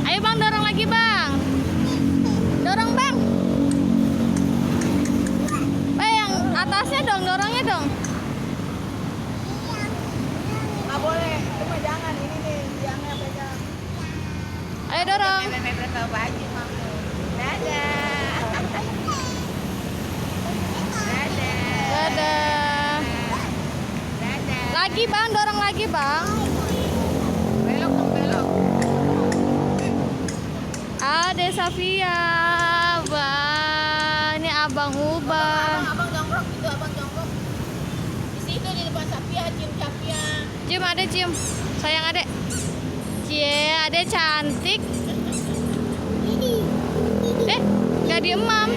Ayo bang, dorong lagi bang. Dorong bang. Yang atasnya dong, dorongnya dong. Nggak boleh, cuma jangan ini nih, jangan pegang. Ayo dorong. Pakai baju kamu. Dadah. Dadah. Dadah. Dadah. Lagi bang, dorong lagi bang. Belok dong, belok. Ade Safia, bang. Ini abang Ubah. Abang jongkok gitu, abang jongkok. Di situ di depan Sapia, cium Sapia. Cium ade, cium. Sayang ade. Cie, ade cantik. Gak diem mam.